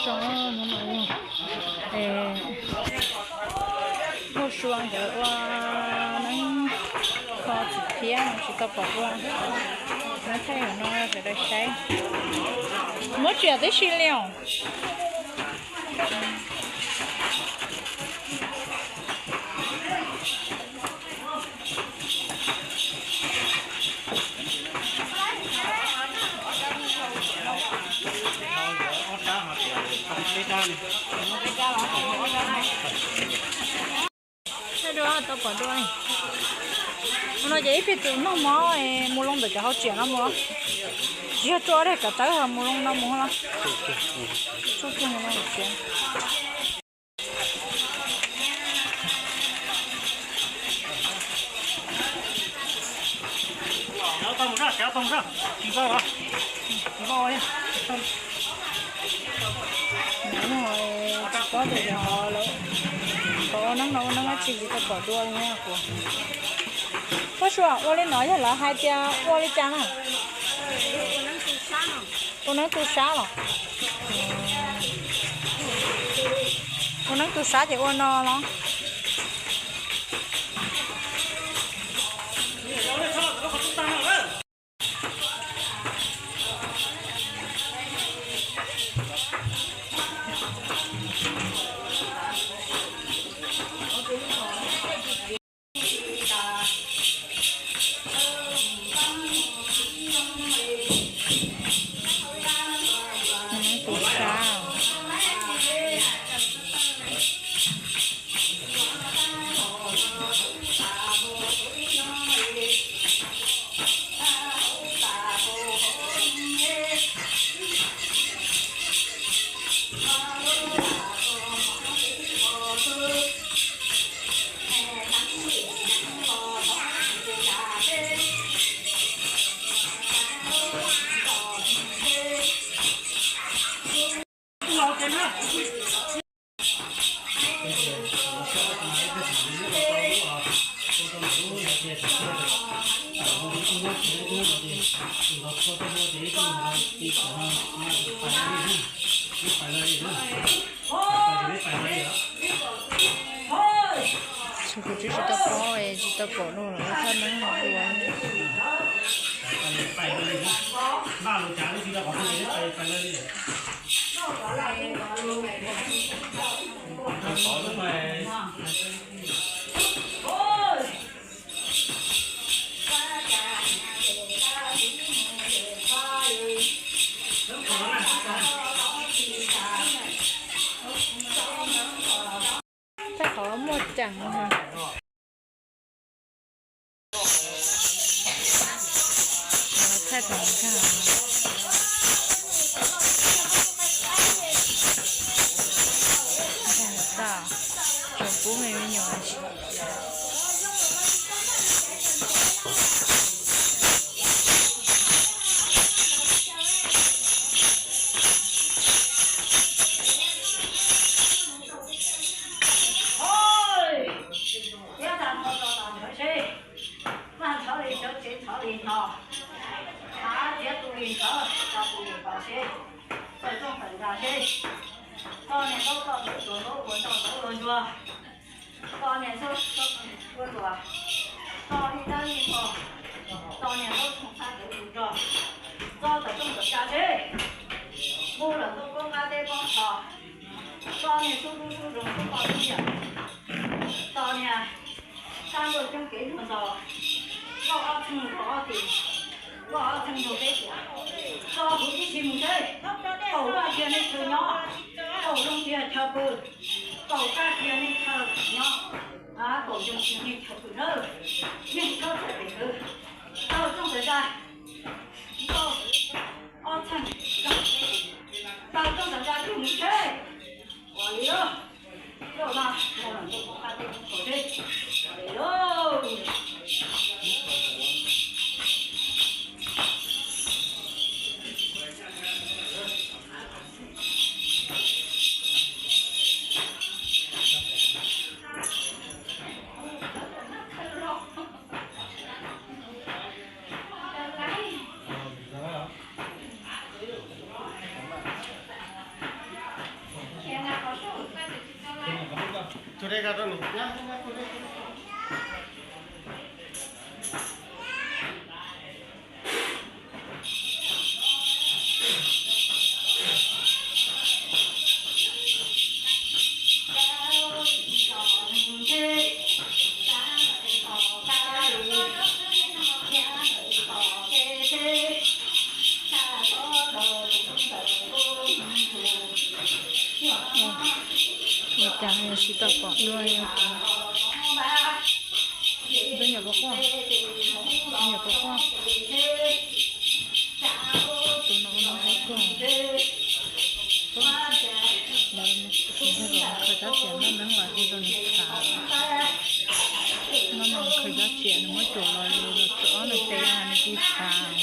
Zoo, hnub no yog Muaj Sua nkawd ua neeb kho txiv phiab no tsis tau pom dua. Muab thaij hauv no sawv daws saib. Muab tsiam tib si li os. Tau pom dua. Ua no ces ib pliag tus noj mov mus loo ntawm cov hauv tsiam no mus. Tsis yog tsuas dej kav tawb ho mus loo no mus los. Tsuas kiag mus loo tsiam. Tsis paub tias yog lawv qhov ua neeb no ua neeb dab tsi tsis tau pom dua li na kuv. Muaj Sua, ua li no yog lawv hais tias ua li cas na? Ua neeb tu sab los? Ua neeb tu sab ces ua no los? Ua neeb tu sab. Tsis, kuv tsis, tsis tau paub, tsis tau pom dua lawv thaj neeb no dua. Thaij qhov muaj ceem no. Thaij thaum nkag, nkag tau, tsoom pub me me nyuam. Thiab tag nrho tso tag nrho seb, vaj ntxhov li ntxhov, tsev ntxhov li ntxhov, av txiav tu li ntxhov, tso tu li ntxhov seb, tawm rooj tawm ntxa seb, koj niam ntaub koj ntawv tuag ntaub ua nroj ntaub ua ntsuag, koj niam ua luam, koj li dab li npog, koj niam ntaub txhoov xab tawv tus nrog, tso tawm rooj tawm ntxa seb, mus lawm ntuj koob qab teb koob tho, koj niam xub dub xub zoov xub poj xub yawm, koj niam sab ntuj coob kev luag ntxos, loj ob txheej nkaus ob tis, loj ob txheej nkaus peb tis, tso huv tib si mus seb, kaum vaj tsis yog nej chaw nyob, kaum loog tsis yog chaw pw, kaum kab tsis yog nej chaw nyob, kaum yoog tsis yog nej chaw pw nawb, nej txhob txawm pem ntawd, tawm rooj tawm ntxa, ob txheej, tawm rooj tawm ntxa cug mus seb, ua li lauj, coj no, mus lawm ntuj koob qab teb koob tho seb, ua li lauj. Ua cas tsis tau pom dua. Tus no no es kog, lawv khaws rab riam no nws los hu rau nws txhav. No no khaws rab riam nws muab cuam los los tso ob nws tes nws tsis txhav.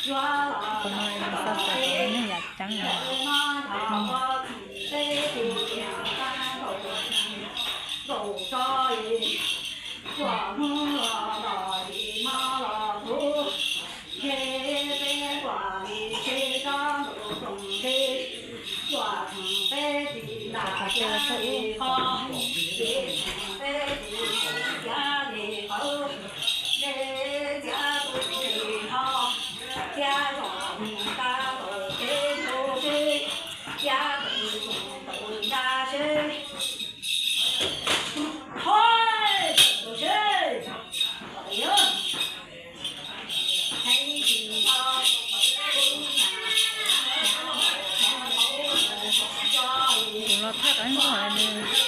Qhov no yog xav tau neeg yam ceeb no. Kuv los thaj qab nkuaj nws,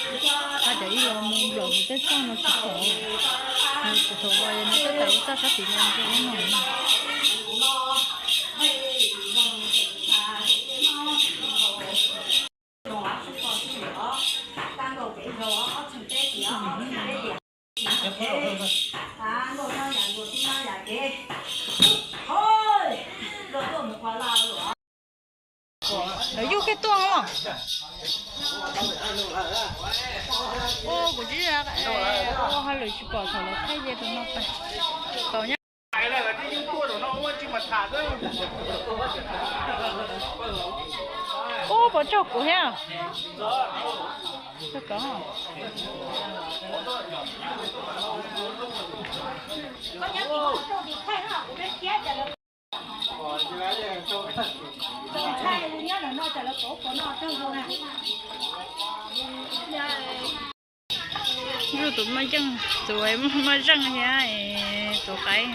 haj yam ib los mus nplaum kuv tej txaj no tsis pom. Nws kuv thaum los yog nws tab tom ua txaj sab tid los nws ua no. Lawv yug kiag tuaj os. Ua kuv tsis, ua hauj lwm tsis pom thaum lawv thaij ces tus no pas tau nyob. Ub, puas tsaug kuv thiab? Zuj tus maj yeej, tus maj zeej thiab tus qaib,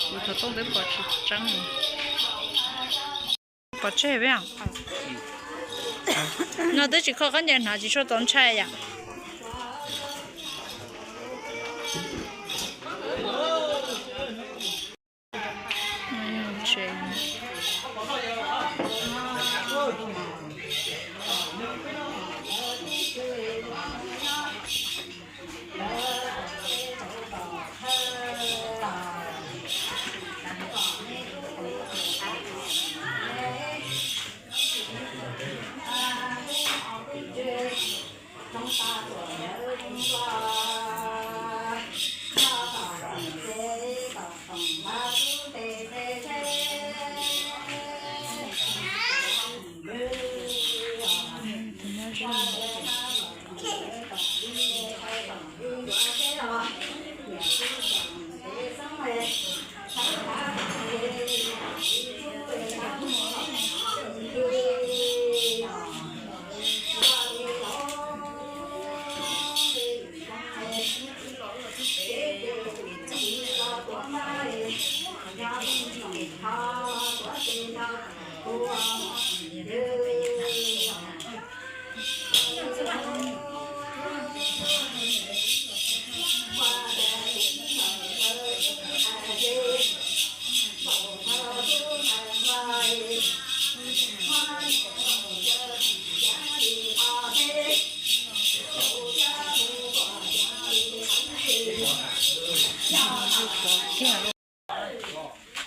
kuv thaum tooj twb pom tsis tseeb. Pov tseg peb, no twb tsis kho khaub ncaws hnav tsis tshua txaus ntshai yom.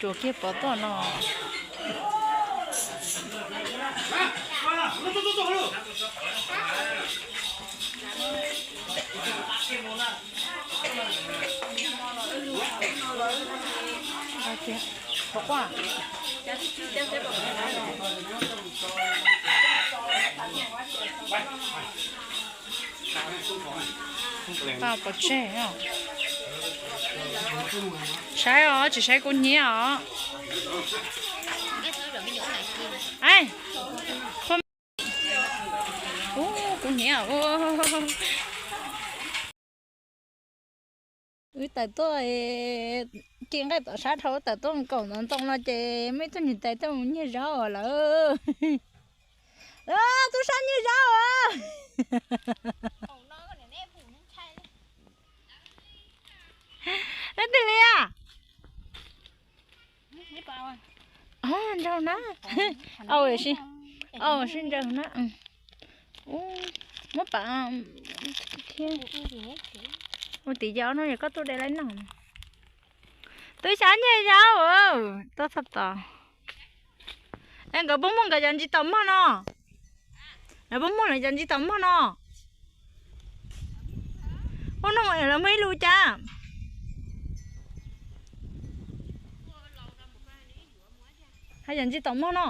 Tsuas kiag pov toj no. Pov tseg. Saib os, tsis saib kuv hnyiab os. Kuv hnyiab. Wb tawm tuaj, ci nqaij tom sab dhau, wb tawm tuaj kaum ntov ntoo no ces muaj ib tug niam tais tuaj mus nyiag zaub lawm. Tub sab nyiag zaub as. Neb twg li a? Nraug na. Au, sib nraug na. Muab pam thiab. Ua tim yau no yog koj tuaj de laib noj. Tub sab nyiag zaub. Tub txhob tos. Es nkawd puas muaj nkawd cov ntsis taum mog no? Nkawd puas muaj lawv cov ntsis taum mog no? Ua no lawv muaj ib lub cas? Hais cov ntsis taum mog no.